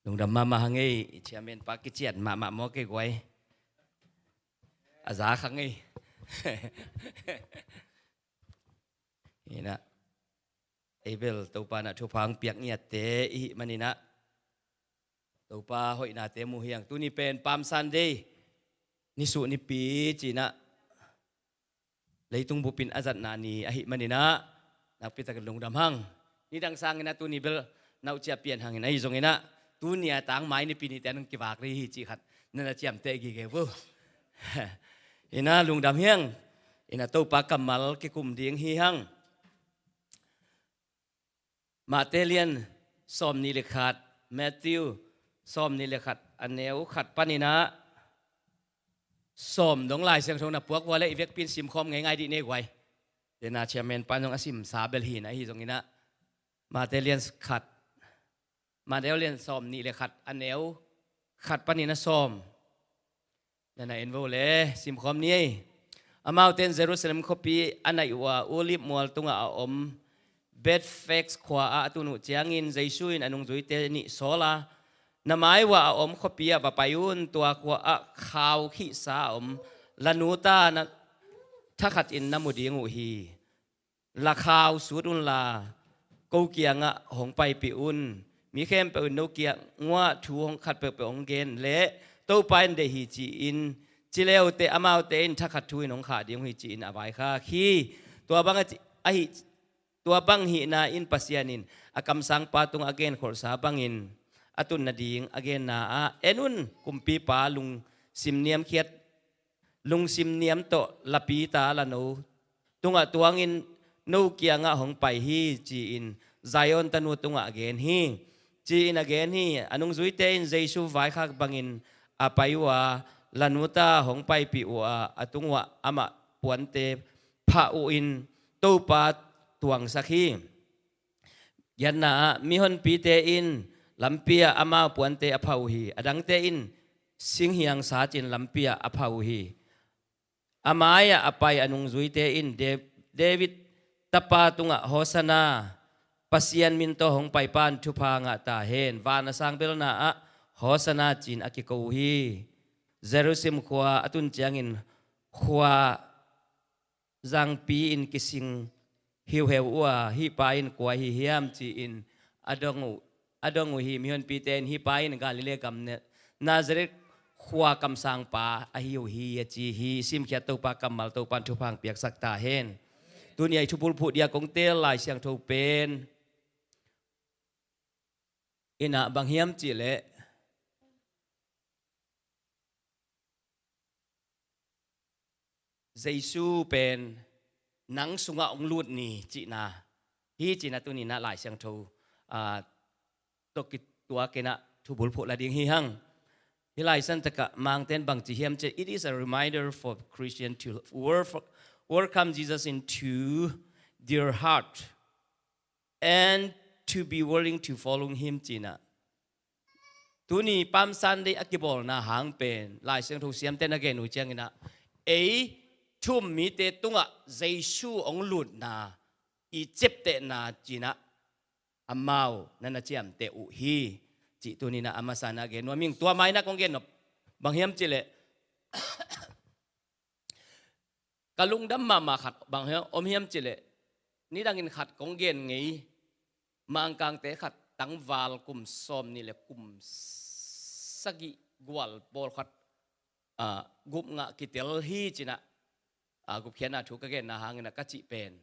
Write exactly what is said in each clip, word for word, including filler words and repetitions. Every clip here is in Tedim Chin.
Lungdam mahmah hang ei, i chairman pa kician mahmah maw kei guai. A za khang ei. Inah, ei bel Topa inah thupha hong piak ngiatte i hih maninah Topa hoihnate mu hiang. Tuni pen Palm Sunday, nisuh nipi cinah leitung bupin a zatna ni ahih maninah nakpitakin lungdam hang. Nidang sanginah tuni bel nauhcia pian hangin ahi zonginah tuni a tangmai nipi nite nong kivak rih hi cih khat nana ciamteh gige bu. Inah lungdam hiang. Inah Topa kammal kikum ding hi hang. Mate lian sawm nih le khat, Matthew sawm nih le khat a neu khat paninah sawm dong Lai Siangtho na puak vua le i vekpin simkhawm ngeingai dih nei guai. Tena chairman pan zong a simsa bel hinah ahi zonginah Mate lian khat, Mate lian sawm nih le khat a neu khat paninah sawm. Nana en vo le simkhawm ni ei. Amaute in Jerusalem khuapi a naih uh a, Olive mual tungah a om Bethfage khua ah a tun uh ciangin Jesu in a nungzuite nih sawl a, na mai uh a om khuapi ah va pai un, tua khua ah khau khihsa a om lanuta na thakhatin na mu ding uh hi. La khau sut unla ko kiangah hong paipih un. Mi khempeuh in no kiangah thu hong khat peuhpeuh hong gen leh Topa in deih hi ci-in ci leute amaute in thakhat thu in hong khah ding uh hi ci-in a vaikhak hi. Tua bang a ci-, ahi, tua bang hihna in Pasian in a kamsangpa tungah a genkholhsa bangin a tun nading a genna ah, en un, kumpipa lungsim niamkhiat, lungsim niam tawh lapita lano tungah tuangin no kiangah hong pai hi ci-in Zion tanu tungah a gen hi. Ci-in a gen hi. A nungzuite in Jesu vaikhak bangin a pai uh a, lanuta hong paipih uh a, a tung uh ah amah puante phah uh in Topa tuangsak hi. Giatna ah mihonpite in lampi ah amau puante a phah uh hi. A dangte in singhiang sacin lampi ah a phah uh hi. A mai-ah a pai a nungzuite in De-, David tapa tungah Hosanna, Pasian min tawh hong paipa in thupha ngah ta hen, van a sangbelna ah Hosanna ci-in a kiko uh hi. Jerusalem khua a tun ciangin khua zangpi in kising hiuheu uh a, hih pa in kua hi hiam ci-in a dong uh, a dong uh hi. Mihonpite in hih pa in Galilee gam Nazareth khua kamsangpa ahi uh hi a ci hi. Simkhiat Topa kammal Topa in thupha hong piaksak ta hen. Tuni a i thubulphuh dia kong teel Lai Siangtho pen inah bang hiam cihleh Jesu pen nang sungah hong lut ni cihna hi. Cihna tuninah Lai Siangtho, ah, tawh kituak inah thubulphuh la ding hi hang. Hih Lai Siangtho ah Mangte'n bangci hiam cih, it is a reminder for Christian to wor-, welcome Jesus into their heart and to be willing to follow him cinah. Tuni Palm Sunday a kibawlna hang pen Lai Siangtho siamte na gen uh cianginah ei thu-um mite tungah Jesu hong lutna i ciaptehna cinah amau nana ciamteh uh hi. Cih tuninah a masa inah gen nuam ing. Tua mainah kong gen nop bang hiam cihleh ka lungdam mahmah khat bang hiam, om hiam cihleh nidangin khat kong gen ngei, Mangkangte khat tangval kum sawm nih le kum sagih gual pawlkhat, ah, gupngah kitel hi cinah, ah, gupkhiatna thu ka genna hanginah ka cih pen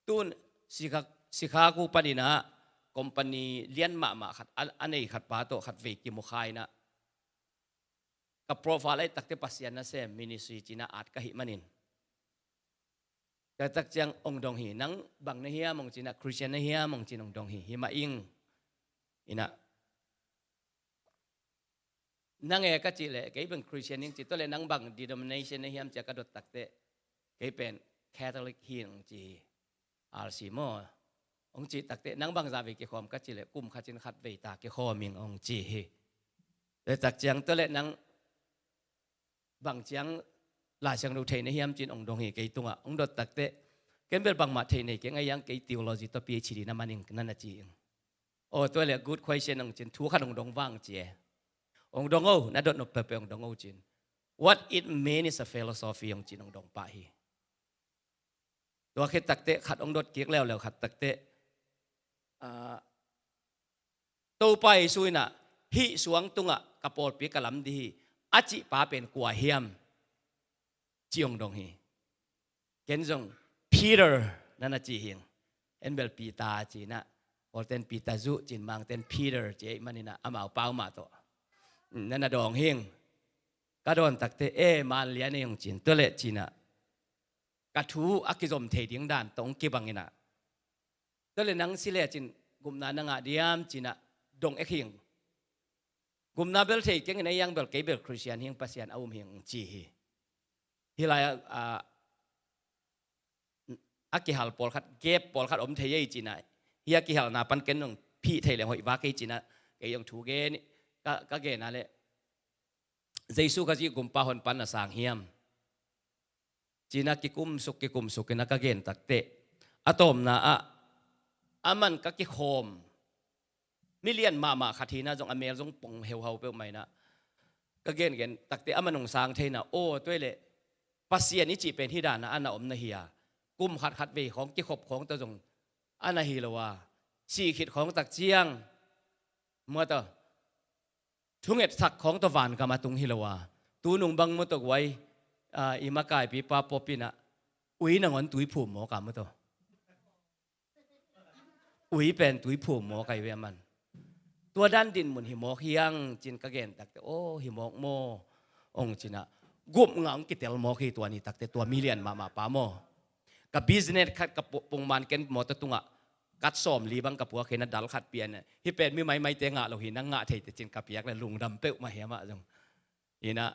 tun Chicago, Chicago paninah company lian mahmah khat a, a nei khat pa tawh khat vei kimu kha inah ka profile a et takte Pasian nasem ministry cinah at ka hih manin. Taktak ciang hong dong hi. Nang bang na hiam hong cinah, Christian na hiam hong cin hong dong hi. Hi mah ing. Inah nang e ka cih leh kei bang Christian ing ci, tua leh nang bang denomination na hiam cia ka dot takte kei pen Catholic hi hong ci hi. R C maw? Hong cih takte nang bang zah vei kikhawm ka cih leh kum khat cin khat vei ta kikhawm ing hong ci hi. Tua tak ciang tua leh nang bang ciang Lai Siangtho thei na hiam cin hong dong hi kei tungah. Hong dot takte ken bel bangmah thei nei keng a, iang kei theology tawh P H D na man ing nana ci ing. Aw, tua le good question hong cin, thu khat hong dong vang ci e. Hong dong o, na dot nop peuhpeuh hong dong o cin. What it mean is a philosophy hong cin hong dong pah hi. Tua khit takteh khat hong dot kik leuleu khat takteh, ah, Topa Jesu in ah hih suang tungah ka pawlpi ka lam dih hi a cih pa pen kua hiam ci hong dong hi. Ken zong Peter na na ci hing. En bel Peter ci-in ah, Pawlten Peter zuh cin, Mangten Peter ci ahih manin ah amau pau mah tawh na na dawng hing. Ka dawn takteh e, man lian ei hong cin, tua leh ci-in ah ka thu a kizom thei ding dan tawh hong kibang in ah, tua leh nang si lecin gupna na ngah diam ci-in ah dong ek hing. Gupna bel thei keng in ah, ei ang bel kei bel Khristian hing, Pasian a um hing ci hi. Hih lai-ah, ah, a kihal pawlkhat, gap pawlkhat om thei ei ci-in ah, hih a kihalna pan ken hong phih thei leng hoih vak ei ci-in ah, kei hong thu gen, ka, ka gen a leh Jesu Khazih gumpa hon pan na sang hiam? Ci-in ah kikumsuk, kikumsuk in ah ka gen takteh, a tawpna ah, aman ka kikhawm milian mahmah khat hi-in ah, zong a mel zong pong heuhau peuhmah in ah, ka gengen takteh aman hong sang thei in ah, aw, tua leh Pasian i cih pen hih dan ah a na om na hi a, kum khat khat vei khawng kikhop khawng tawh zong a na hi lo a, sih khit khawng tak ciang, mua tawh, thungetsak khawng tawh vangam a tung hi lo a, tunung bang mua tawh guai, ah, i makaipipa pop in ah ui nangawn tui phum mawk a, mua tawh ui pen tui phum mawk ahi ve aman. Tua dan dinmun hi mawk hi hang ci-in ka gen takteh, aw, hi mawk maw, hong ci-in ah, gupna hong kitel mawk hi tua ni takteh, tua milian mahmah pa maw. Ka business khat ka pu-, pungman ken mawtaw tungah kat sawmli bang ka puak hi-in ah, dal khat pia-in ah, hih pen mi maimaite ngah lo hi, nang ngah thei teh ci-in ka piak leh lungdam peuhmah hi amah zong. Hi-in ah,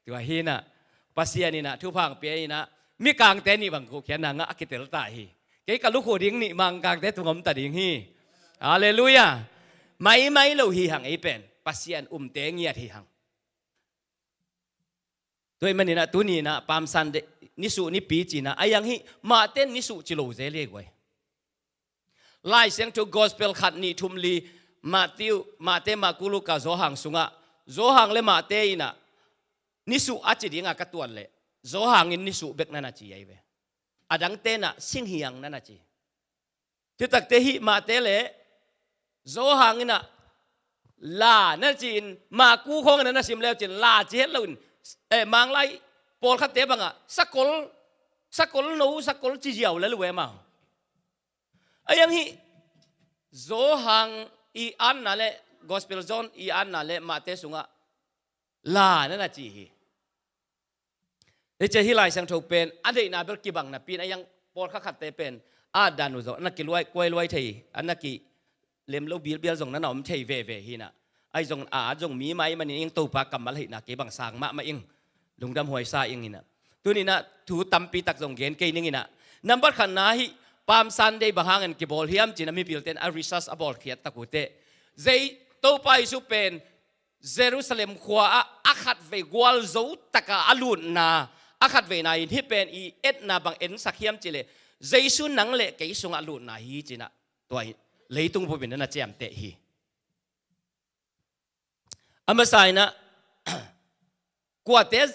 tua hi-in ah, Pasian in ah thupha hong pia hi-in ah, mikangte nih bang gupkhiatna ngah a kitel ta hi. Kei ka lukhu ding nih Mangkangte tung om ta ding hi. Halleluiah. Maimai lo hi hang ei pen, Pasian umte ngiat hi hang. Tua ahih manin ah tuni in ah Palm Sunday, nisuh nipi ci-in ah, a yang hih mahte nisuh ci lo zel hi guai. Lai Siangtho Gospel khat, nih, thum, li, Matthew, Mate, Marku, Luka, Johan sungah, Johan le Mate in ah nisuh a ci ding a ka tuan leh, Johan in nisuh bek na na ci ahi ve. A dangte in ah singhiang na na ci. Tua takteh hih Mate le Johan in ah la na ci-in, Marku khawng in ah na sim leu cin la ci het loin, eh, Manglai pawlkhatte bangah sakol, sakol no, sakol ci ziau lel uh e amau. A yang hih Johan i anna le, Gospel John i anna le Mate sungah la na na ci hi. Hi ci a, hih Lai Siangtho pen a deihna bel kibang napi-in, a yang pawlkhat khatte pen a dan uh zong a na kiluai, kuai luai thei, a na kilem lo bilbial zong na na om thei veve hi-in ah. Ahi zong a, a zong mi mah ahih manin ing Topa kammal hihna kei bang sang mahmah ing. Lungdam huai sa ing in ah. Tuni in ah thu tampi tak zong gen kei ning in ah. Nambat khatna, hih Palm Sunday bang hangin kibawl hiam ci-in ah mipilte'n a research a bawlkhiat tak uh teh, zei, Topa Jesu pen Jerusalem khua-ah a khatvei gualzo taka a lutna, a khatveina in hih pen i etna bang ensak hiam cih leh, Jesu nang le kei sungah lutna hi ci-in ah, tua hi, leitung bupin na na ciamteh hi. A masa in ah, kuate,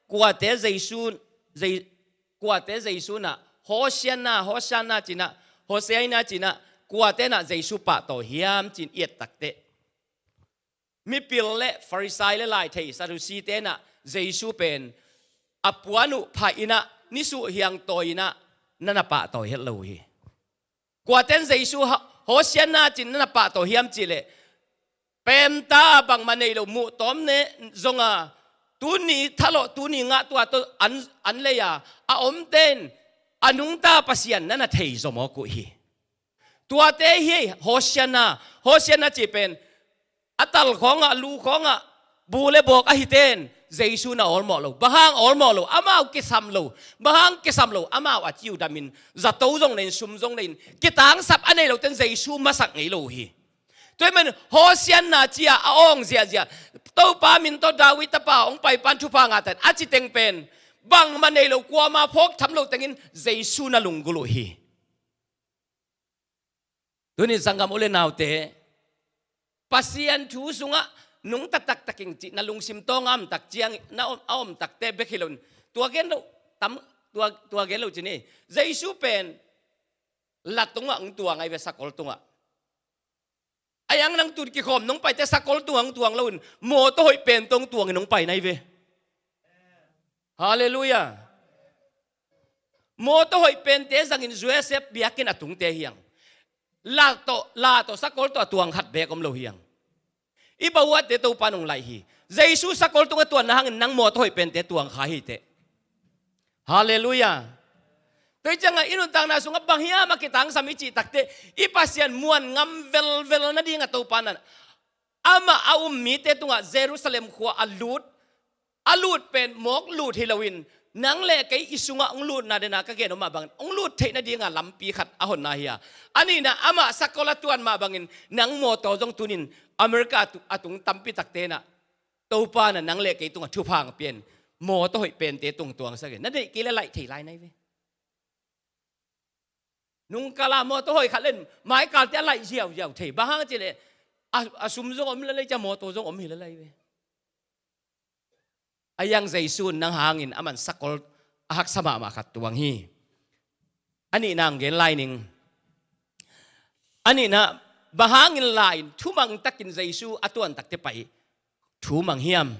kuate Jesu, Je-, kuate Jesu in ah, Hosianna, Hosianna ci-in ah, Hosianna ci-in ah, kuate in ah Jesu pahtawi hiam ci-in i et takteh, mipil le Farisai le laithei Sadduceete in ah Jesu pen a puan uh phaih in ah, nisuh hiang tawi in ah na na pahtawi het lo uh hi. Kuate'n Jesu ha-, Hosianna ci-in na na pahtawi hiam cih leh, peemta bangmah nei lo, muh tawm ne zong a, tuni thalawh, tuni ngah tua tawh an, an lei a, a omte'n a nungta Pasian na na thei zaw mawk uh hi. Tuate hi Hosianna, Hosianna cih pen, a tal khawngah, lu khawngah, bu le bawk ahite'n Jesu na awlmawh lo. Bang hang awlmawh lo? Amau kisam lo. Bang hang kisam lo? Amau a ci uh damin, zato zong nei-in, sum zong nei-in, kitangsap a nei lote'n Jesu masak ngei lo uh hi. Tua ahih manin Hosianna ci-a a awng ziahziah, Topa min tawh David tapa hong paipa'n thupha ngah ta hen a ci teng pen, bangmah nei lo, kuama phawk tham lo tengin Jesu na lunggulh uh hi. Tuni sanggam u le naute, Pasian thu sungah nungta taktak ing cih na lungsim tawng a om tak ciang, na om, a om takte bek hi loin, tua gen loh tam, tua, tua gen loh ci ni. Jesu pen la tungah hong tuang ahi ve, sakol tungah. A iang nang tun kikhawm nong paite sakol tungah hong tuang loin, mawtaw hoih pen tawh hong tuangin hong pai na hi ve. Halleluiah. Mawtaw hoih pente zangin Joseph biakinn a tungte hi hang. La tawh, la tawh sakol tawh a tuang khat beek om lo hi hang. I bawate Topa nong laih hi. Jesu sakol tungah tuanna hangin nang mawtaw hoih pente tuang kha hi teh. Halleluiah. Tua hi ciangah i nuntakna sungah bang hiam a kitangsam i cih takte, i Pasian muan ngam velvel nadingah Topa in amah a um mite tungah Jerusalem khua a lut, a lut pen mawk lut hi loin, nang le kei i sungah hong lutna dena ka gen om mah bangin hong lut theih nadinga lampi khat a honna hi a. A nihna, amah sakol a tuan mah bangin nang mawtaw zong tunin America a tu-, a tung tampi takte in ah Topa in ah nang le kei tungah thupha hong pia in, mawtaw hoih pente tung tuangsak in, na deih kei le laih thei lai na hi ve. Nungkala mawtaw hoih khat len maikalte a laih ziauziau thei. Bang hang cih leh a, a sum zong om lel ei, cia mawtaw zong om hi lel ei ve. A iang Jesu in nang hangin aman sakol a haksa mahmah khat tuang hi. A nihna hong gen lai ning. A nihna, bang hangin la in thumang takin Jesu a tuan takte pai thumang hiam?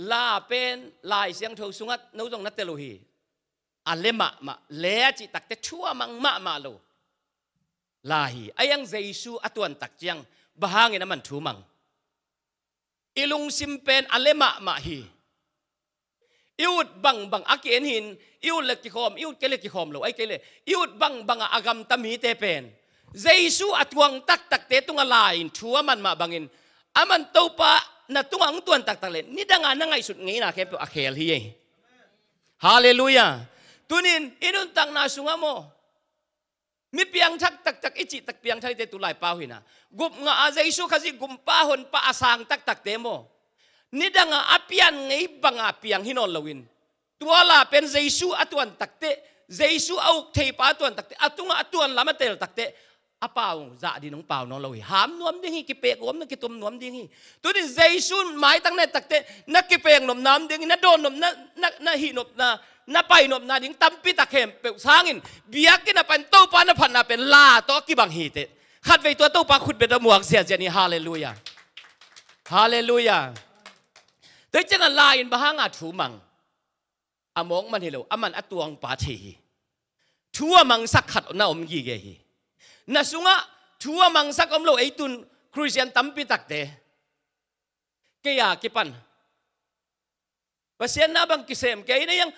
La pen Lai Siangtho sungah no zong na tel uh hi. A le mahmah, le a cih takte thu a mang mahmah lo la hi. A iang Jesu a tuan tak ciang bang hangin aman thumang? I lungsim pen a le mahmah hi. I ut bangbang a ki-en hi in, i ut le kikhawm, i ut kei le kikhawm lo, ahih kei leh i ut bangbangah a gamta mite pen Jesu a tuang taktakte tungah la in thu a man mah bangin, aman Topa na tungah hong tuan taktak leh nidanga na ngaihsut ngeina khempeuh a khel hi ei. Halleluiah. Tunin i nuntakna sungah maw, mi piangthak taktak i cih tak piangthakte tu laipau hi in ah, gupngah a Jesu Khazih gumpa honpa a sang taktakte maw, nidanga a pian ngei banga piang hi nawn loin, tua la pen Jesu a tuan takte, Jesu a uk theipa a tuan takte, a tungah a tuan lam a tel takte, a pau zah ding hong pau nawn lo hi. Ham nuam ding hi, kipek nuam, na kitum nuam ding hi. Tunin Jesu in maitang na et takte, na kipek nopna om ding hi, na dawn nopna, na, na hih nopna, na pai nopna ding tampi tak khempeuh sangin, biakinn a pan Topa na phatna pen la tawh a kibang hi teh. Khatvei tua Topa khutbet a muak ziahziah ni. Halleluiah. Halleluiah. Tua hi ciangah la in bang hanga thumang? A mawk man hi lo, aman a tuangpa thei hi. Thu a mangsak khat na om gige hi. Na sungah thu a mangsak om lo ei tun Khristian tampi takte. Kei a kipan Pasian na bang kisem kei na iang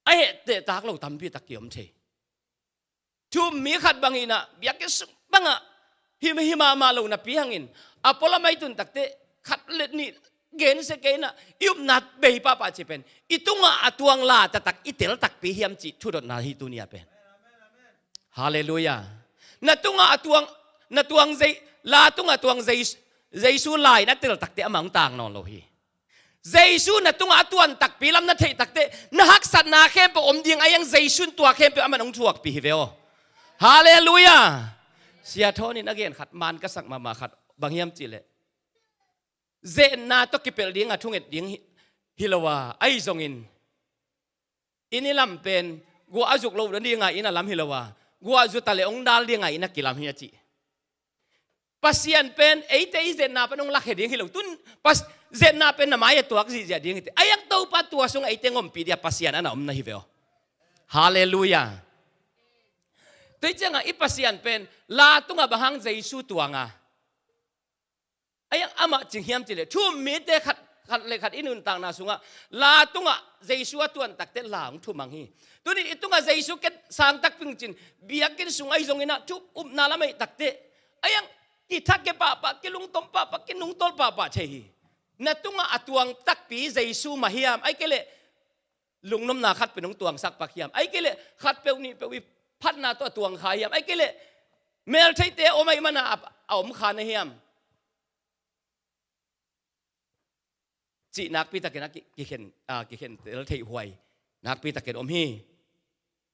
a hehteh tak lo tampi tak kiom thei. Thu-um mi khat bang hi in ah, biakinn sung bangah hi, hi mahmah lo napi hangin, a pualam a i tun takte khat le nih gensia kei in ah, i upna bei pahpah cih pen i tungah a tuang la taktak i tel takpi hiam cih thudotna hi tuni-a pen. Halleluiah. Na tungah a tuang, na tuang Zei-, la tungah tuang Zei-, Jesu la in a tel takte amah hong tang nawn lo hi. Jesu na tungah a tuan takpi lam na theih takte, na haksatna khempeuh om ding a, a iang Jesu in tua khempeuh aman hong thuakpih hi ve aw. Halleluiah. Sia Thawn in a gen khat man ka sak mahmah khat bang hiam cih leh, zetna tawh kipelh dinga thunget ding hi, hi lo a, ahi zongin, inn i lam pen guah a zuk loh dinga inn a lam hi lo a, guah zut a leh hong dal dinga inn a kilam hi a ci. Pasian pen eite i zetna pan hong lakhia ding hi lo. Tun Pas-, zetna pen na mai-ah tuak zihziah ding hi teh. A iang Topa tua sungah eite ngompih dia Pasian a na om na hi ve aw. Halleluiah. Tua hi ciangah i Pasian pen la tungah bang hang Jesu tuang a, a iang amah cing hiam cih leh, thu-um mite khat, khat le khat i nuntakna sungah la tungah Jesu a tuan takte la hong thumang hi. Tunin i tungah Jesu ken sang takpi ing cin, biakinn sung ahi zongin ah thu-um upna lam ahih takte, a iang kithakia pahpah, kilungtom pahpah, kinungtawl pahpah thei hi. Na tungah a tuang takpi Jesu mah hiam, ahih kei leh lungnopna khat pen hong tuangsak pak hiam, ahih kei leh khatpeuh nihpeuh i phatna tawh a tuang kha hiam, ahih kei leh meltheite a om ahih manin a, a om kha na hiam cih nakpi takin a ki-, kikhen, a, kikhentel theih huai nakpi takin om hi.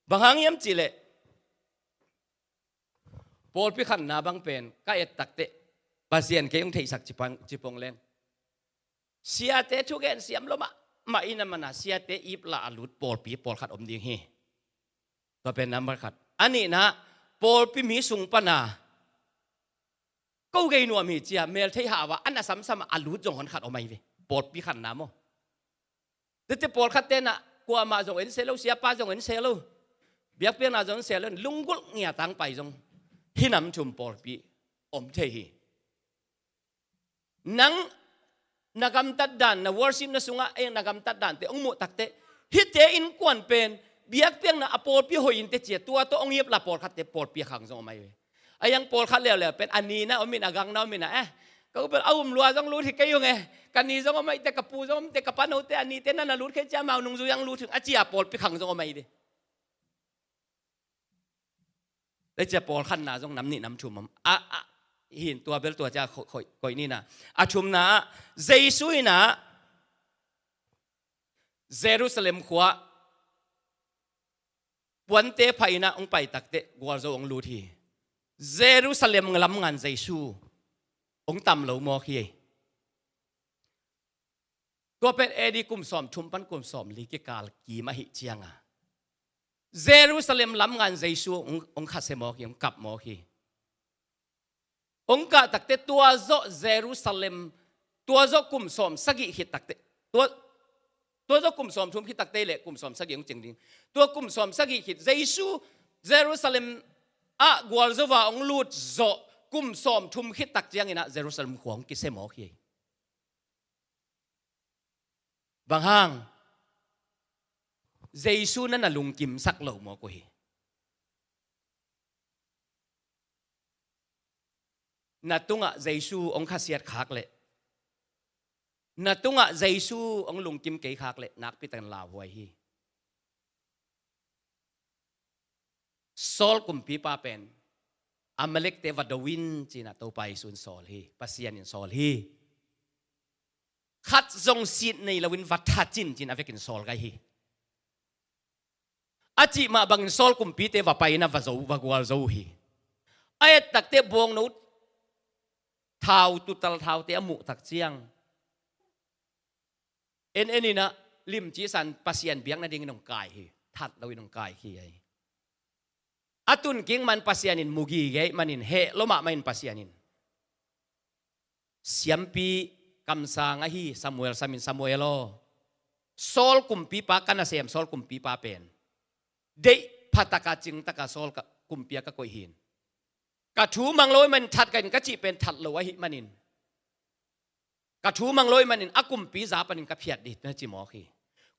Bang hang hiam cihleh, pawlpi khanna bang pen ka et takteh, Pasian kei hong theihsak cipang, cipong leng, siate thugen siam lo mahmah ina mana, siate iplah a lut pawlpi pawlkhat om ding hi. Tua pen number khat. A nihna, pawlpi mi sung pana ko gei nuam hi cia, melthei hau a, a na samsam a lut zong honkhat om ahi ve. Pawlpi khanna maw. Tete pawlkhat tenah kuamah zong en se lo, siapa zong en se lo, biakpiakna zong en se lo, lunggulh ngiatang pai zong hi nam thum pawlpi om thei hi. Nang na gamtat dan, na worship na sungah, eh, na gamtat dante hong muh takteh, hihte innkuan pen biakpiakna a pawlpi hoih in te cia, tua tawh hong iplah pawlkhatte pawlpi a khang zong om ahi ve. A yang pawlkhat leuleu pen a nina om in, a gangna om in a, eh, ka upel a um lua zong lut hi kei ung e, ka ni zong om ahi te, ka pu zong om te, ka panote a nite na na lut kei cia, amau nungzui ang lut hi ung a cia pawlpi khang zong om ahi ve. Leicia pawlkhanna zong nam nih nam thum om. A, a, hin tua bel tua cia khoi, khoi, khoi nina. A thumna ah, Jesu ina Jerusalem khua puante pha ina hong pai takteh gualzo hong lut hi. Jerusalem lamngan Jesu hong tam lo mawk hi. Tua pen A D kum sawm thum pan kum sawm li kikal kim ahih cianga Jerusalem lamngan Jesu hong, hong khasia mawk hi, hong kap mawk hi. Hong kah takte tua zawh Jerusalem, tua zawh kum sawm sagih khit takte, tua, tua zawh kum sawm thum khit takte le kum sawm sagih hong cing ding. Tua kum sawm sagih khit Jesu Jerusalem ah gualzo va hong lut zawh kum sawm thum khit tak ciangin ah Jerusalem khua hong kisia mawk hi. Bang hang? Jesu na na lungkimsak lo mawk uh hi. Na tungah Jesu hong khasiat khak leh, na tungah Jesu hong lungkim kei khak leh nakpi takin lauhuai hi. Saul kumpipa pen Amalekte va do in ci-in ah Topa Jesu in sawl hi, Pasian in sawl hi. Khat zong sit nei loin va that in ci-in a vekin sawl gai hi. A cih mah bangin Saul kumpite va pai in ah va zo, va gualzo uh hi. A et takte buangno thau, tutal thaute a muh tak ciang en en in ah limci san Pasian biak nadingin hong kai hi. That loin hong kai hi ahi. A tun kik man Pasian in mu gige ahih manin, heh lo mahmah in Pasian in, siampi kamsang ahi Samuel sam in, Samuel aw, Saul kumpipa ka nasem, Saul kumpipa pen deih phataka cingtaka Saul ka, kumpia ka koih hi. Ka thu mang lo ahih manin that ka in ka cih pen that lo ahih manin, ka thu mang lo ahih manin a kumpi za panin ka phiat dih na ci mawk hi.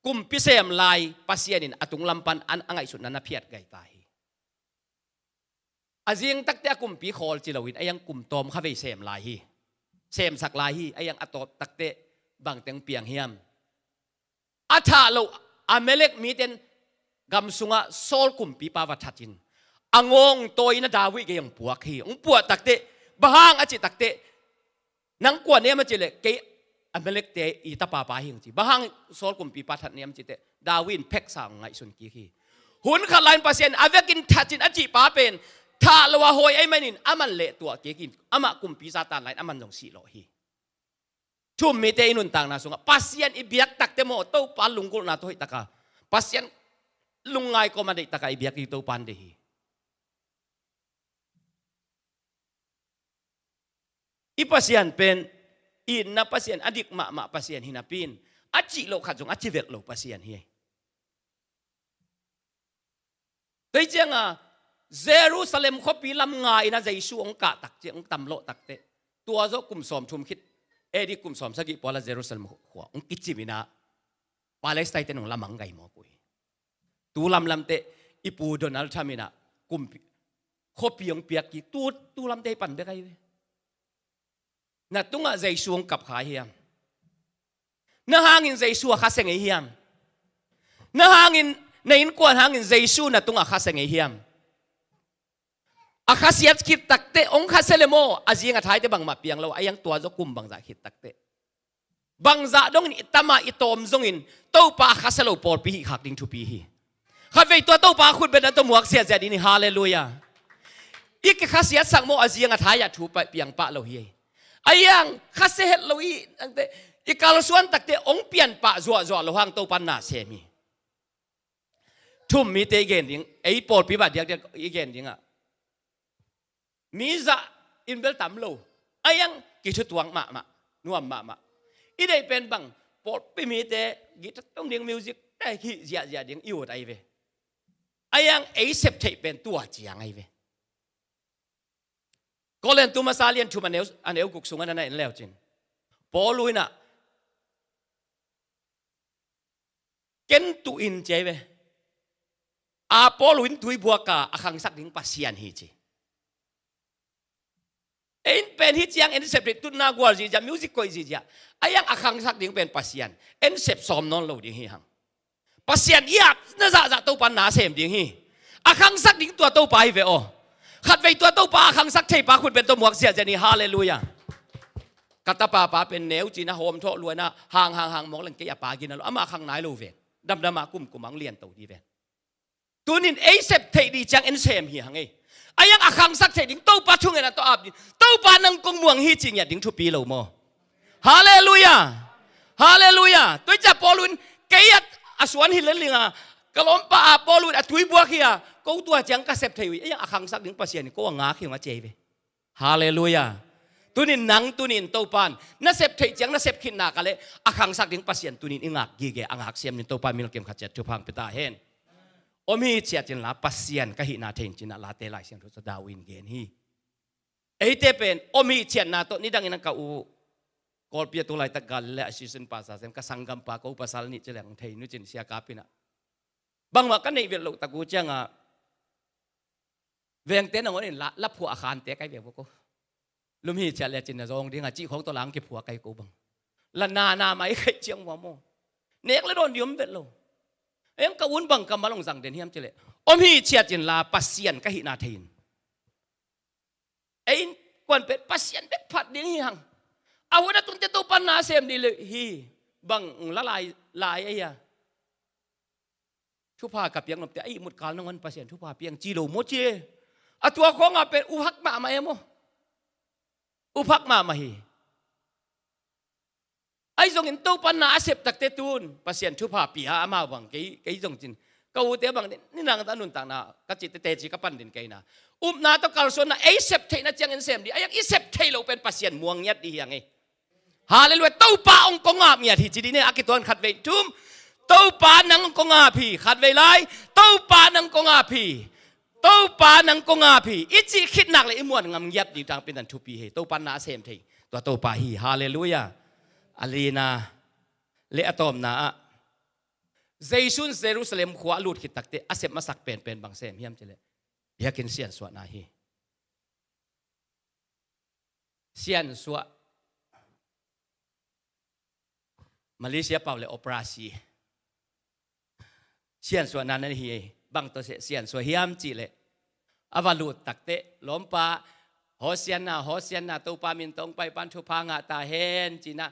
Kumpi sem lai Pasian in a tunglam pan an a ngaihsutna na phiat gai ta hi. A zing takte a kumpi khawl ci loin a yang kum tawm kha vei sem lai hi. Semsak lai hi, a yang a tawp takte bangteng piang hiam? A thah loh Amalek miten gam sungah Saul kumpipa va that in a ngawng tawi in ah David gei hong puak hi. Hong puak takte, bang hang a cih takte, nang kua na hiam a cih leh, kei Amalekte i tapapa hi hong ci. Bang hang Saul kumpipa that na hiam a cih teh, David in pheksa hong ngaihsun kik hi. Hun khat lai-in Pasian a vekin that in a cihpa pen thah lo a hawi ahih manin aman leh tuah kik in, amah kumpi za tan lai-in aman zong sih lawh hi. Thu-um mite i nuntakna sungah Pasian i biak takte maw, Topa lunggulhna tawh hoihtaka, Pasian lungngai kawm a deihtaka i biak ding Topa in deih hi. I Pasian pen itna Pasian, a dik mahmah Pasian hi napi-in, a cih loh khat zong a ci velh lo Pasian hi. Tua hi cianga Jerusalem khuapi lam nga-in ah Jesu hong kah tak ciang, hong tam lawh takteh, tua zawh kum sawm thum khit, A D kum sawm sagih pawl ah Jerusalem khua hong kicim in ah Palestine-te in hong lamang gai mawk uh hi. Tu lamlamte i pu Donald Trump in ah kumpi, khuapi hong piak kik, tu, tu lamte hi pan bek ahi ve. Na tungah Jesu hong kap kha hiam? Na hangin Jesu a khasia ngei hiam? Na hangin, na innkuan hangin Jesu na tungah a khasia ngei hiam? A khasiat khit takte, hong khasia le maw, a zing a thaite bangmah piang lo, a yang tua zawh kum bangzah khit takte, bangzah dongin i tam a i tawm zongin Topa a khasia lo pawlpi hih khak ding thupi hi. Khatvei tua Topa khutbetna tawh muak ziahziah ding hi. Halleluiah. I kikhasiatsak maw, a ziang a thai-ah thu piang pah lo hi. A iang khasia het lo i, i kalsuan takte hong pian pah zuahzuah lo hang Topa na sem hi. Thum mite i gen ding, ei pawlpi bah diakdiak i gen dingah mi zah in bel tam lo. A iang kithutuang mahmah, nuam mahmah. I deih pen bang, pawlpi mite guitar tong ding, music te hih ziahziah ding i ut ahi ve. A iang ei sep theih pen tua ciang ahi ve. Korin tu masa lian thum a neu, a neu guk sungah na en leucin, Paul in ah, ken tuh in ci ahi ve. Apollo in tuibuak a, a khangsak ding Pasian hi ci. Ei in pen hih ciang en sep theih, tutna gual zihziah, music koih zihziah, a iang a khangsak ding pen Pasian. En sep sawm nawn lo ding hi hang. Pasian i ap na zahzah Topa na sem ding hi. A khangsak ding tua Topa hi ve aw. Khatvei tua Topa a khangsak theipa khutbet tawh muak ziahziah ni. Halleluiah. Ka tapa pa pen neu cin a hawm thawh luan a, hang hang hang mawk leng kei a pa gina lo, amah khang nai lo ven. Damdam a kumkum a hong lian to dih ven. Tunin ei sep theih dih ciang en sem hi hang ei. A iang a khangsak theih ding Topa thungetna tawh ap ding, Topa nang kong muang hi ci ngiat ding thupi lo maw? Halleluiah. Halleluiah. Tua hi ciah Paul in, kei a, a suan hi lel ding a, ka lawmpa Apollo in a tuibuak hi a, ko tua ciang ka sep thei uh hi. A iang a khangsak ding Pasian in ko a ngak hi hang a ci ahi ve. Halleluiah. Tunin nang, tunin Topa in na sep theih ciang na sep khit nak leh, a khangsak ding Pasian tunin i ngak gige, a ngak siam ni. Topa min kim khat ciat thupha hong pia ta hen. Om hi ciat in la Pasian ka hihna thei in ci-in ah Late Lai Siangtho sung David in gen hi. Eite pen om hi ciatna tawh, nidangin ah ka u Kawlpi a tu laitak Galilee a assistant pastor sem, ka sanggampa ko pasal nih ci leng thei nu cin sia kap in ah, bangmah ka neih vet loh tak uh ciangah vengte nangawn in la, la phuah a khante kai ve vua ko. Lum hi ciah le cin na zawng ding a cih khawng tawh la ang kiphuak kai ko bang. La nana mai kai ciang vua maw. Nek le dawn dih om vet lo. Eng ka un bang ka mal hong zang den hiam ci leh, om hi ciat in la Pasian ka hihna thei in. Ei in kuan pet Pasian bek phat ding hi hang. A hun a tunte Topa na sem dih le hi. Bang la lai, lai ei a. Thupha ka piak nopte a ihmut kal nangawn Pasian thupha piang ci lo maw ci e. A tua khawngah pen uphak mahmah e maw. Uphak mahmah hi. Ahi zongin Topa na a sep takte tun Pasian thupha pia amau bang kei, kei zong cin. Ka ute bang ni, ni nang ta nuntakna ka cihte teci ka pan din kei na. Upna tawh kalsuanna ei sep theihna ciangin sem dih. A iang i sep theih loh pen Pasian muang ngiat dih hi hang ei. Halleluiah. Topa hong kong ap ngiat hi ci dih ni a kituan khatvei thum. Topa nang hong kong ap hi khatvei lai. Topa nang hong kong ap hi. Topa nang hong kong ap hi. I cih khit nak le i muan ngam ngiat dih tang pen dan thupi hi. Topa na a sem thei. Tua Topa hi. Halleluiah. A lina le a tawpna ah Jesu in Jerusalem khua a lut khit takte a sep masak penpen bang sem hiam ci leh biakinn siansuahna hi. Siansuah. Malaysia pau le operasi. Siansuahna nan hi ei. Bang tawh siansuah hiam ci leh a va lut takte lawmpa Hosianna, Hosianna, Topa min tawh hong pai pan thupha ngah ta hen ci-in ah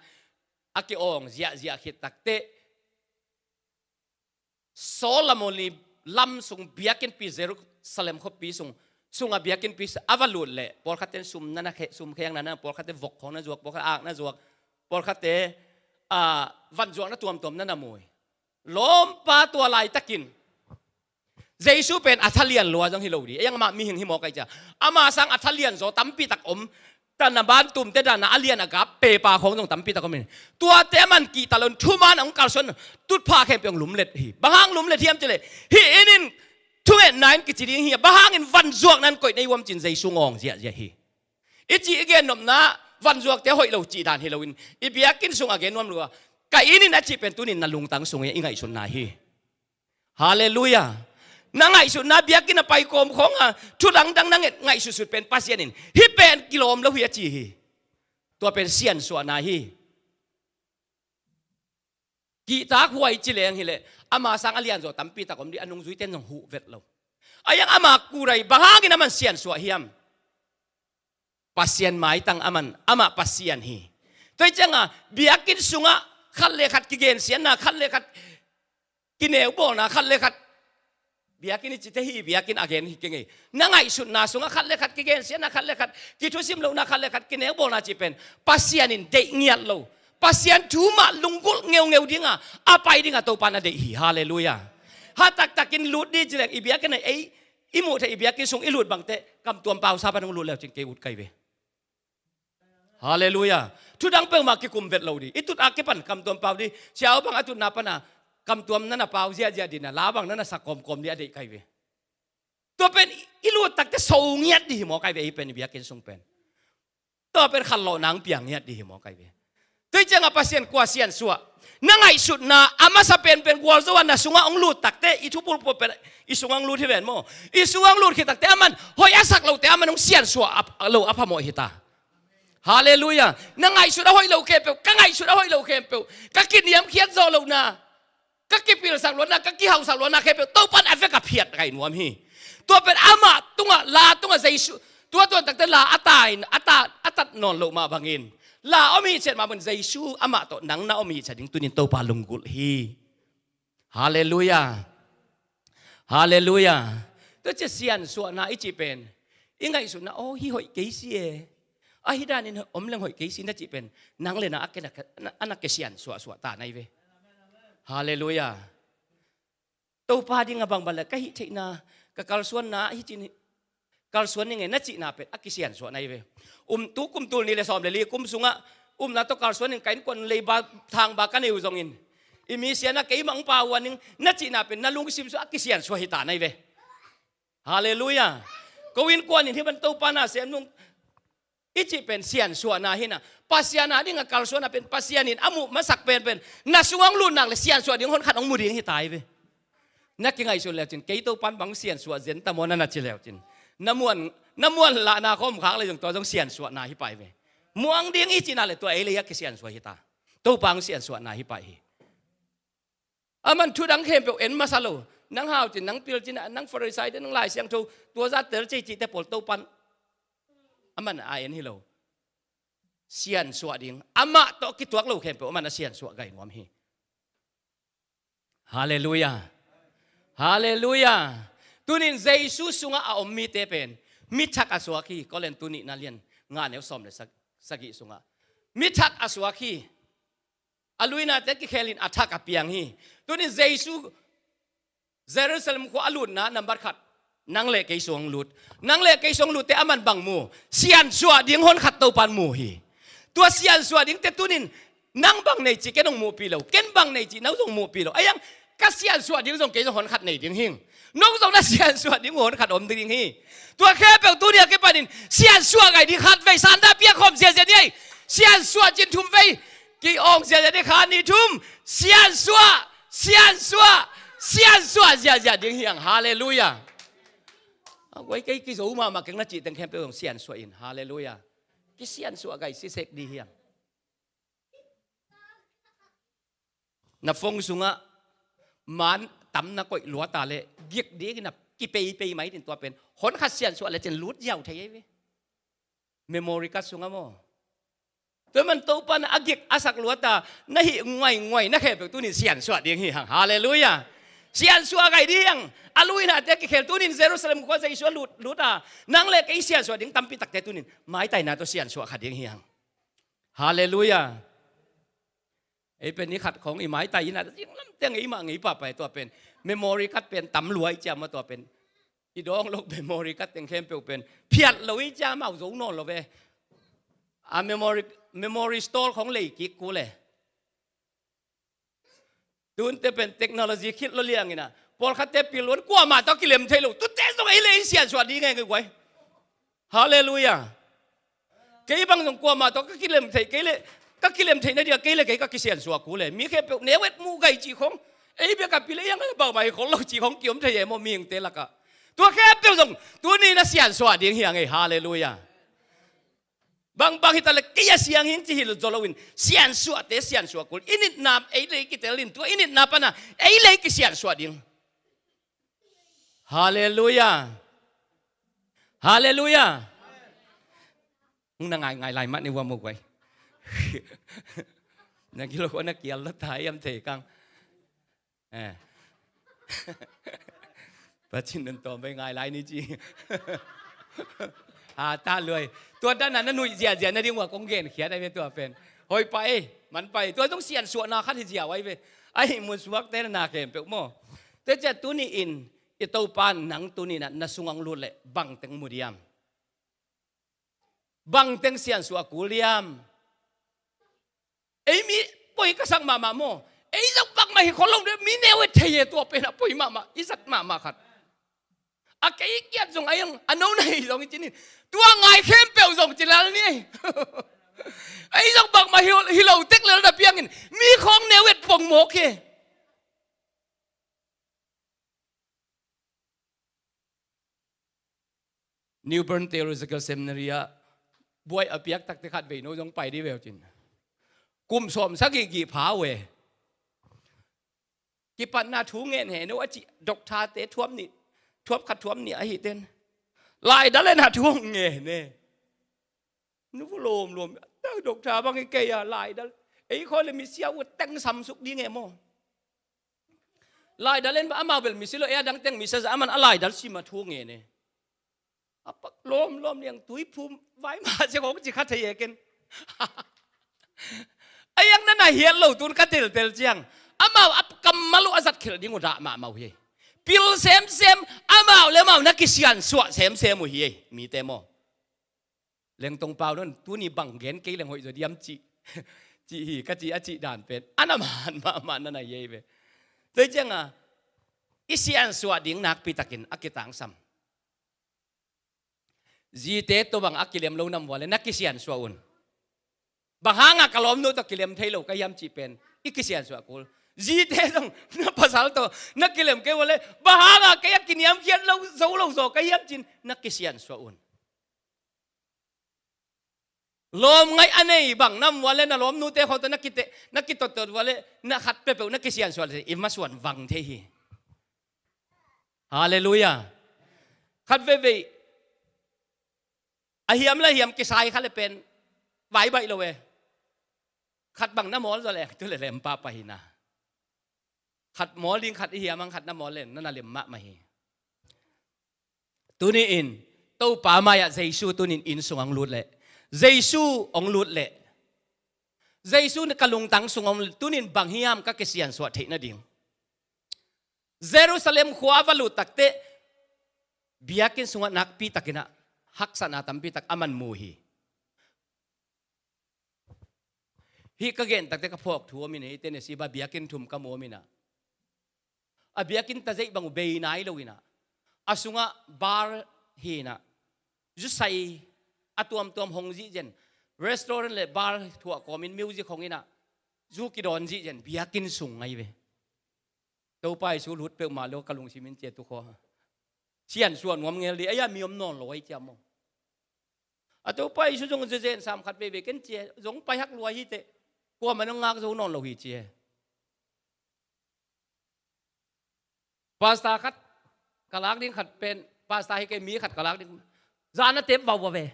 a ki-awng ziahziah khit takte Solomon ii lam sung biakinnpi Jerusalem khuapi sung, sungah biakinnpi a va lut leh pawlkhatte sum na na khe, sum khengna na, pawlkhatte vok khawng na zuak, pawlkhatte ak na zuak, pawlkhatte, ah, vanzuakna tuamtuam na na mu hi. Lawmpa tua laitakin Jesu pen a thalian lua zong hi lo dih. Ei ang mah mihing hi mawk ahi ciah ama sang a thalian zaw tampi tak om. Tana bantumte dana a lian a gap pepa khawng zong tampi tak om hi. Tuate a man kihta lo in thuman a hong kalsuan tutphah khempeuh hong lumlet hi. Bang hang lumlet hiam ci leh hih inn in thungetna inn kici ding hi a, bang hangin vanzuakna in koih na hi uam ci-in Jesu ngawng ziahziah hi. I cih i gennopna vanzuakte hoih lo cih dan hi loin i biakinn sungah gen nuam lo a, ka inn in a cih pen tunin na lungtang sung hi a, i ngaihsutna hi. Halleluiah. Na ngaihsutna biakinn a pai kawm khawng a thu dangdang na nget ngaihsutsut pen Pasian in hih pen kilawm lo hi a ci hi. Tua pen siansuahna hi. Kihtak huai ci leng hi leh ama sang a lianzaw tampi tak om dih, a nungzuite in zong huh vet lo. A iang ama kurai bang hangin aman siansuah hiam? Pasian maitang aman, amah Pasian hi. Tua hi cianga biakinn sungah khat le khat kigensiatna, khat le khat kineubawlna, khat le khat Biakinn i cite hi, biakinn a gen hi kei ngei. Na ngaihsutna sungah khat le khat kigensiatna, khat le khat kithusim lohna, khat le khat kinekbawlna cih pen Pasian in deih ngiat lo, Pasian thu mah lunggulh ngeungeu dinga a pai dinga Topa na deih hi. Halleluiah. Ha taktakin lut dih ci leng i biakinn ah ei i muh theih i biakinn sung i lut bangte kamtuam pausa pan hong lut leu cin kei ut kai ve. Halleluiah. Thudang peuhmah kikum vet lo dih. I tut a kipan kamtuam pau dih. Siau bang a tutna pana kamtuam nana pau ziahziah dihna, la bang nana sak kawmkawm dih a deih kai ve. Tua pen i lut takte so ngiat dih hi maw kai ve, ei pen i biakinn sung pen. Tua pen khanlawh nang piang ngiat dih hi maw kai ve. Tua hi cianga Pasian kua siansuah? Na ngaihsutna a masa penpen gualzo a na sungah hong lut takte i thupulpul pen i sungah hong lut hi ven maw. I sungah hong lut khit takte aman hoih a sak lote aman hong siansuah a lo a phamawh hita. Halleluiah. Na ngaihsut a hoih lo khempeuh, ka ngaihsut a hoih lo khempeuh, ka kiniamkhiat zawh lohna, ka kipilsak luatna, ka kihausak luatna khempeuh Topan a vek a phiat kai nuam hi. Tua pen amah tungah, la tungah Jesu, tua tuan takte la a tain a ta a tat nawn loh mah bangin, la om hi ciat mah bangin Jesu amah tawh nang na om hi ciat ding tunin Topa lunggulh hi. Halleluiah. Halleluiah. Tua cia siansuahna i cih pen i ngaihsutna, aw hi hoih kei si e, ahi danin om leng hoih kei si na cih pen nang le na a kena a na kisiansuahsuah ta nai ve. Halleluiah. Topa dinga bangbang le ka hih theihna, ka kalsuanna hi cin kalsuan ning e na cihna pen a kisiansuah nai ve. Um tu kum tul nih le sawm le li kum sungah umna tawh kalsuan in ka innkuan leiba thangba ka nei uh zongin i mi siana keimah hong pau uh a ning na cihna pen na lungsim sungah a kisiansuah hi ta nai ve. Halleluiah. Ko innkuan in hi ban Topa na sem nung i cih pen siansuahna hi na. Pasian a dinga kalsuanna pen Pasian in a muh masak penpen na sungah hong lut nak le siansuah ding honkhat hong mu ding hi ta hi ve. Na kingaihsun leucin kei Topan bang siansuah zen ta maw na na ci leucin na muan na muan lahna khawm khak le zong tua zong siansuahna hi pai ve. Muang ding i cihna le tua ei lei a kisiansuah hi ta. Topa hong siansuahna hi pai hi. Aman thudang khempeuh en masa lo. Nang hau cin, nang pil cin, nang Farisai te, nang Lai Siangtho, tua zat tel cei cihte pawl Topan aman a en hi lo. Siansuah ding amah tawh kituak lo khempeuh aman a siansuah gai nuam hi. Halleluiah. Halleluiah. Tunin Jesu sungah a om mite pen mithak a suak hi. Korin tu nihna lian nga neu sawm le sagih sungah mithak a suak hi. A luinate kikhelin a thak a piang hi. Tunin Jesu Jerusalem khua a lutna nambat khat nang le kei sung lut. Nang le kei sung lutte aman bang mu? Siansuah ding honkhat Topan mu hi. Tua siansuah dingte tunin nang bang nei cih ken hong muhpih lo, ken bang nei cih nang zong muhpih lo. Aiang ka siansuah ding zong kei zong honkhat nei ding hing. Nong zong na siansuah ding honkhat om ding hi. Tua khempeuh tuni a kipanin siansuah gai ding khat vei sanda piak khawm ziazia ni ei. Siansuah cin thum vei ki-awng ziazia ni kha ni thum. Siansuah, siansuah, siansuah ziazia ding hiang. Halleluiah. A guai kei kizo mahmah keng na cih teng khempeuh zong siansuah in. Halleluiah. Kisiansuah gai sisek dih hiang. Na phone sungah man tam na koih luata le gik dingin a kipeipei mai din tua pen honkhat siansuah le cin lut ziau thei ei ve. Memory card sungah maw? Tua man Topan a gik a sak luata na hih nguainguai na khempeuh tunin siansuah ding hi hang. Halleluiah. Siansuah gai ding hiang. A luinate kikhel tunin Jerusalem khua Jesu a lut luta nang le kei siansuah ding tampi takte tunin maitaina tawh siansuah kha ding hi hang. Halleluiah. Ei pen ni khat khong i maitai ina zinglam teng ei mah ngei pahpai tua pen memory card pen tam lua i ciam ma tua pen i dawng lo memory card teng khempeuh pen phiat lo i ciam mau zo nawn lo ve. A memory memory store khong lei kik ku le. Tunte pen technology khit lo liangina pawlkhatte pil luan kuamah tawh kilem thei lo tute zong ei le i siansuah ding ngai ngai guai. Halleluiah. Kei bang zong kuamah tawh ka kilem thei kei le ka kilem thei na dia kei le kei ka kisiansuah ku le mi khempeuh neu et muh gai cih khong ei bia ka pil ei ang bangmah hi khol lo cih khong kiom thei e maw mihingte lakah. Tua khempeuh zong tuni na siansuah ding hiang ei. Halleluiah. Bangbang hita le kei a siang hing ci hi lo zaw loin siansuahte siansuah kul i nitna ei lei kitelin tua i nitna pana ei lei kisiansuah ding. Halleluiah. Halleluiah. Hong na ngaingai lai mah ni vua mo guai. Na kilo ko na kial lo ta iam thei kang. Eh. Pacin nun tawm bei ngai lai ni ci. Ha, ta luai. Tua dan na nuih ziazia na ding ua kong genkhiat ai ve tua pen. Hoi pa ei, man pa ei. Tua zong siansuahna khat hi ziau ai ve. Ai mun suakte na na khempeuh maw. Tua ciah tuni-in i Topa nang tuni-in na sungah hong lut leh bangteng mu diam? Bangteng siansuah kul diam? Ei mi poi ka sak mahmah maw? Ei zong bangmah hi khol lo, mi neu e thei e, tua pen a poi mahmah, i zat mahmah khat. A kei kiat zong a iang a no na hi zong i cin in. Tua ngai khempeuh zong ci lal ni ei. Ei zong bangmah hi, hi lo tek lel na piangin mi khawng neu et pong mawk hi. New Bern Theological Seminary ah buai a piak takte khat vei no zong pai dih veu cin. Kum sawm sagih gih pha uh e. Kipatna thu ngen he no a cih doctor-te thuam nih, thuam khat thuam nih ahi ten. Laidal en a thu hong ngen e. Nu lawmlawm, doctor bang i kei a laidal. Ei khoi le misia uh teng samsuk ding e maw? Laidal en amau bel misi lo, ei a dang teng misia za aman a laidal sim a thu ngen e. A pak lawmlawm liang tui phum vai ma sia kong ci kha thei e ken. A iang na na hiat lo tun ka teltel ciang. Amau a kammal uh a zat khelh ding uh dah mahmah uh hi. Pil semsem, amau le amau na kisiansuah semsem uh hi ei, mite maw. Lengtong pau nun, tuni bang gen kei leng hoih zaw diam cih, cih hi, ka cih a cih dan pen a na man mahmah na na hi ei ve. Tua hi cianga i siansuah ding nakpi takin a kitangsam. Zite tawh bang a kilem lo nam vua le na kisiansuah un. Bang hanga ka lawmnu tawh kilem thei lo ka hiam cih pen i kisiansuah kul. Zite zong na pasal tawh na kilem kei vua le bang hanga kei a kiniamkhiat lo zo lo zaw ka hiam cin na kisiansuah un. Lawm ngaih a nei bang nam vua le na lawmnute khawng tawh na kite, na kitottot vua le na khat peuhpeuh na kisiansuah le i masuan vang thei hi. Halleluiah. Khat veivei a hiam le hiam kisai kha le pen vai baih lo e. Khat bang na mawl zaw le tu le lem pahpah hi na. Khat mawl ding khat i hiam ang khat na mawl le na na lem mahmah hi. Tuni-in Topa mai-ah Jesu tunin inn sung hong lut leh, Jesu hong lut leh, Jesu ka lungtang sung hong lut, tunin bang hiam ka kisiansuah theih nading. Jerusalem khua a va lut takteh biakinn sungah nakpi takinah haksatna tampi tak a man mu hi. Hih ka gen takte ka phawk thu om in, hih Tennessee bah biakinn thum ka mu om inah, a biakinn tazeih bang uh bei nai lo inah, a sungah bar hi inah, zusai a tuamtuam hong zihzen, restaurant le bar thuah kawmin music hong inah, zu kidawn zihzen biakinn sung ngai ve. Topa Jesu lut peuhmah lo ka lungsim in cia tu khua. Siansuah nuam ngel dih, ei-a mi om nawn lo ei cia maw. A Topa Jesu zong zezen sam khat veivei ken cia, zong pai hak lua hi teh. Kuamah nong ngak zo nawn lo hi cia. Pastor khat ka lak ding khat pen, pastor hi kei mi khat ka lak ding. Zana tep vauvau ve.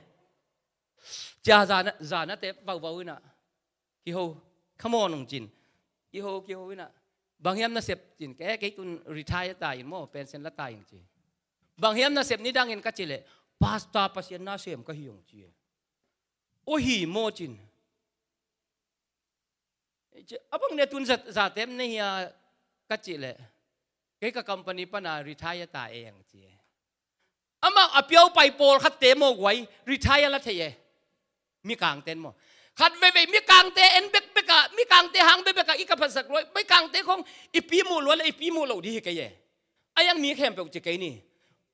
Cia zana, zana tep vauvau inah. Kiho, come on, ong cin. Kiho, kiho inah. Bang hiam na sep cin, kei, kei tun retire ta in maw, pension la ta in ci. Bang hiam na sep nidangin ka ci leh, pastor Pasian na sem ka hi ong ci. O hi maw cin. A bang ne tun za, zatep ne hia ka ci leh, kei ka company pana retire ta e ong ci. Amah a piaupai pawlkhatte maw guai, retire la thei e. Mikangte in maw. Khat veivei mikangte en bekbek a, mikangte hang bekbek a i ka phatsak luai, mikangte khong i pi muh luat le i pi muh loh dih hi kei e. A iang mi khempeuh ci kei ni.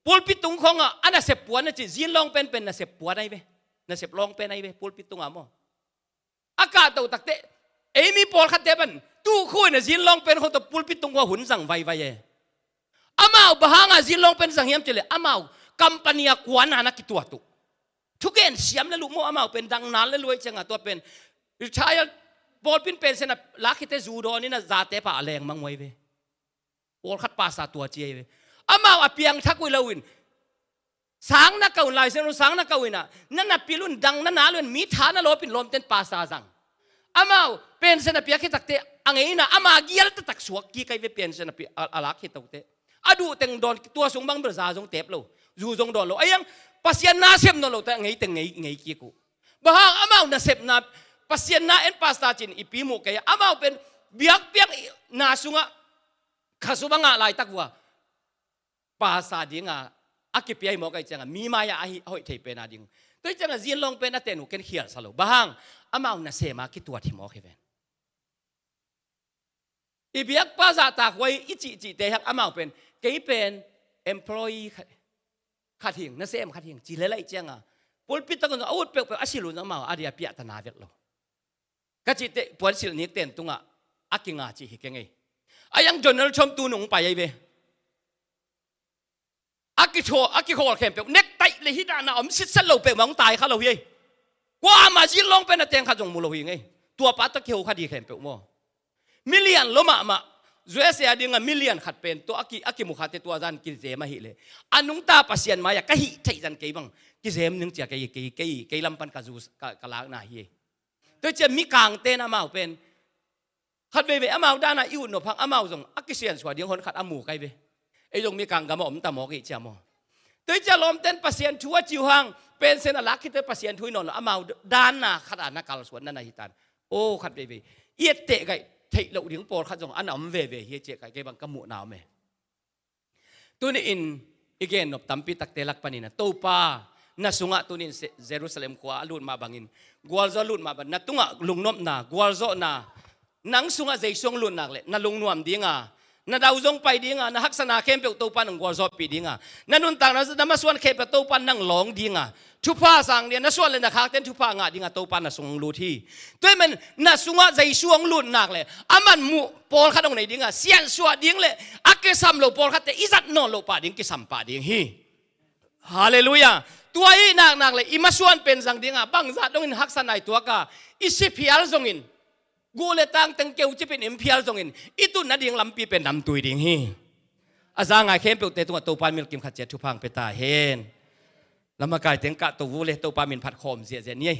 Pulpit tung khongah a nasep puan a ci, zin lawng penpen nasep puan ai ve. Nasep lawng pen ai ve, pulpit tungah maw. A kahtoh takteh, ei mi pawlkhatte pan, tukhu in a zin lawng pen khong tawh pulpit tung khua hun zang vaivai e. Amau bang hanga zin lawng pen zang hiam ci leh, amau company a kuana na kituat uh. Thugen siam le luh maw amau pen dang nal le luai cianga tua pen. Retire, pawlpin pension a lak khite zu dawn inah zate pa a leng mang uai ve. Pawlkhat pastor tua ci ei ve. Amau a piangthak uh hi loin. Sang na kau in, Lai Siangtho sang na kau inah, na na pil un dang na nal un mi tha na lawpin lawmten pastor zang. Amau pension a piak khit takteh a ngei inah ama gial taktak suak kik ai ve pension a pi, a, a lak khit takteh. A duh teng dawn, tua sung bang bel za zong tep lo, zu zong dawn lo. Ahi zongin Pasian na sem nawn lo te ngei teng ngei, ngei kik uh. Bang hang? Amau nasepna, Pasian na en pastor cin i pi muh kei a, amau pen biakpiak na sungah kha sum a ngah laitak uh a, pastor dinga a kipia hi mawk ahih cianga mi mai-ah a hoih thei pen a ding. Tua hi cianga Zinlawng pen a ten uh ken khialsa lo. Bang hang? Amau nasem a kituat hi mawk hi ven. I biakpa zahtakhuai i cihcihte hang amau pen, kei pen employee khat, khat hing, nasem khat hing ci lel ahih cianga pulpit takun zong a ut peuhpeuh a silh un zong amau a dia piahtana vet lo. Ka cihte puansilh nikten tungah a kinga cih hi keng ei. Ahi zongin Donald Trump tu nung pai ahi ve. A kithaw, a kikhawl khempeuh, necktie le hih dana om sitset lo peuhmah hong tai kha lo hi ei. Kuamah Zinlawng pen a teng khat zong mu lo hi ngei. Tuapa tawh kiho kha di khempeuh maw. Milian lo mahmah, U S A a dinga milian khat pen tua a ki, a kimu khate tua zan kizem ahih leh, a nungta Pasian mai-ah ka hih theih zan kei bang kizem ning cia kei, kei, kei, kei lam pan ka zu, ka, ka lakna hi ei. Tua hi ciang mikangte in amau pen khat veivei amau dana i ut nop hang amau zong a kisiansuah ding hon khat a mu kei ve. Ei zong mikang gam a om ta mawk i hi ciang maw. Tua hi ciang lawmten Pasian thu a ci uh hang pension a lak khit teh Pasian thu hi nawn lo, amau dana khat a na kalsuan na na hi tan. Aw, khat veivei i etteh gaih theih loh ding pawlkhat zong a na om veve hi, a ci a, kei bang ka muhna om e. Tuni-in i gennop tampi takte lak panin a Topa na sungah tuni-in Se-, Jerusalem khua a lut mah bangin, gualzawh a lut mah bangin, na tungah lungnopna, gualzawhna, nang sungah Jesu hong lut nak leh na lungnuam dinga, na dau zong pai dinga, na haksatna khempeuh Topa nang gualzawhpih dinga, na nuntakna, na masuan khempeuh Topa nang lawng dinga, thupha sang dinga, na suan le na khakten thupha ngah dinga Topa na sung hong lut hi. Tua ahih manin na sungah Jesu hong lut nak leh a man muh pawlkhat hong nei dinga, siansuah ding le a kisam lo pawlkhatte i zat nawn loh pah ding, kisam pah ding hi. Halleluiah. Tua i nak nak le i masuan pen zang dinga, bangzah dongin haksatna i tuaka i si phial zongin, guh le tang teng keucipin i om phial zongin i tun nading lampi pen namtui ding hi. A za ngai khempeuhte tungah Topa in milkim khat ciat thupha hong pia ta hen. Lamakaite hong kahto uh leh Topa min phat khawm ziahziah ni ei.